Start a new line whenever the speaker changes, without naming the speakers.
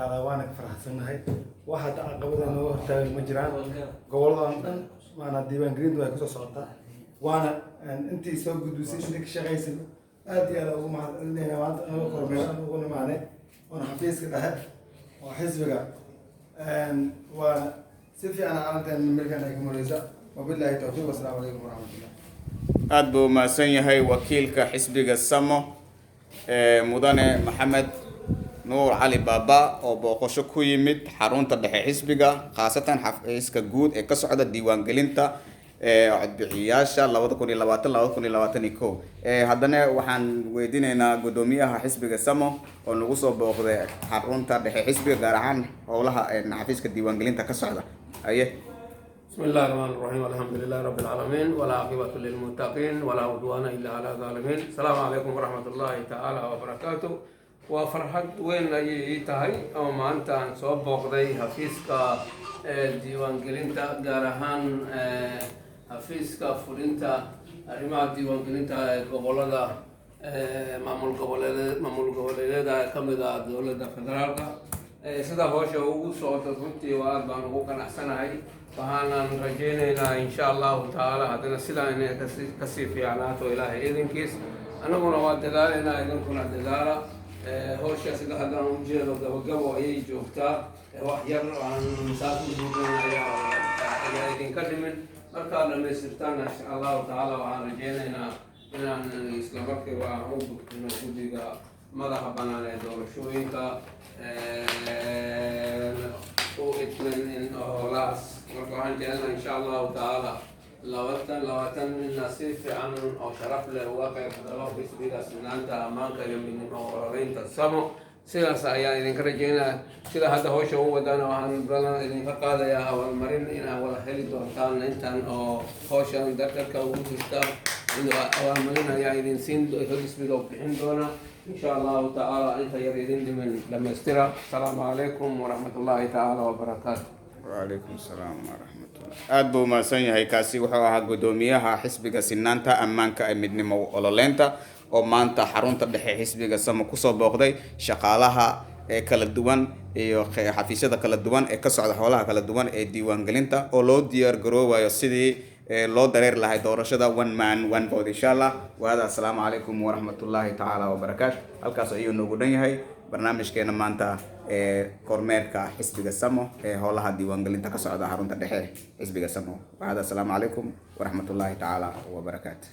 Waana ka faraxsannahay. Wax hadda caqabada nooga hortaagan ma jiraan. Goboladan dhan maanaa diiwaangelintu way kusoo socotaa, waana intii soo gudbisay, intii ka shaqaysay aad iyo aad ugu mahad celinayna. Maanta naga kormeeran ugu nimaanay oona xafiiska dhexe oo xisbiga, waana si fiican arrintan markaan ay ka mareysa. Wabilaahi tawfiiq, wasalaamu calaykum waraxmatullah.
Aada buu umahadsan yahay wakiilka xisbiga Samo ee mudane Maxamed Nuur Cali Baaba oo booqasho ku yimid xarunta dhexe xisbiga, khaasatan xafiiska guud ee ka socda diiwaangelinta ee codbixiyaasha 2020, 2021. Haddana waxaan weydiinaynaa guddoomiyaha xisbiga Samo oo nagu soo booqday xarunta dhexe xisbiga, gaar ahaan howlaha xafiiska diiwaangelinta ka socda aye.
بسم الله الرحمن الرحيم، الحمد لله رب العالمين، والعاقبة للمتقين، ولا عدوان إلا على الظالمين. السلام عليكم ورحمة الله تعالى وبركاته. Waa farxad weyn ayay ii tahay oo maanta aan soo booqday xafiiska diiwaangelinta, gaar ahaan xafiiska fulinta arrimaha diiwaangelinta ee gobolada maamul goboleedyada ka mid ah dowladda federaalka. Sida howsha ugu socoto runtii waa aad baan ugu qanacsanahay. Waxaanan rajaynaynaa, insha Allahu tacaala, haddana sidaa inay kasii fiicnaato, Ilaahay idinkiis. Annaguna waa dadaalaynaa, idinkuna dadaala. Howsha sida haddaan ujeedo gabagabo ayay joogtaa. Wax yar aan saas u buuqin ayaa idinka dhimin. Markaad dhamaystirtaan, insha Allahu tacaala, waxaan rajaynaynaa inaan isla markiiba aan u gudbino guddiga madaxa bannaan ee doorashooyinka u idmin in howlahaas. Marka waxaan jecelnahay, insha Allahu tacaala, 2020 ina si fiican oo sharaf leh uga qayb galo xisbiga Sinaanta, Ammaanka iyo Midnimo Ololeynta Samo. Sidaas ayaan idinka rajeynaya. Sida hadda hawsha u wadana, waxaan balan idinka qaadayaa abaalmarin inaad wada heli doontaan intan oo hawshan dardarka ugu jirta. Abaalmarin ayaa idin siin, xisbiga bixin doona, insha Allahu tacaala. Inta yar idin dhimin dhamaystira. Asalaamu calaykum waraxmat ullaahi tacaala wabarakaatu.
Wacalaykum asalaam waraxmatullah. Aada buu umahadsan yahay. Kaasi wuxuu ahaa guddoomiyaha xisbiga Sinaanta, Ammaanka ee Midnimo Ololeynta oo maanta xarunta dhexe xisbiga Samo kusoo booqday shaqaalaha ee kala duwan iyo xafiisyada kala duwan ee ka socda howlaha kala duwan ee diiwaangelinta oo loo diyaar garoobayo sidii loo dareeri lahay doorashada one man, one vote, insha Allah. Wahada assalaamu calaykum waraxmatullaahi tacaala wabarakaatu. Halkaas ayuu noogu dhan yahay barnaamijkeena maanta ee kormeerka xisbiga Samo ee howlaha diiwaangelinta ka socda xarunta dhexe xisbiga Samo. Wahada assalaamu calaykum waraxmatullaahi tacaala wabarakaatu.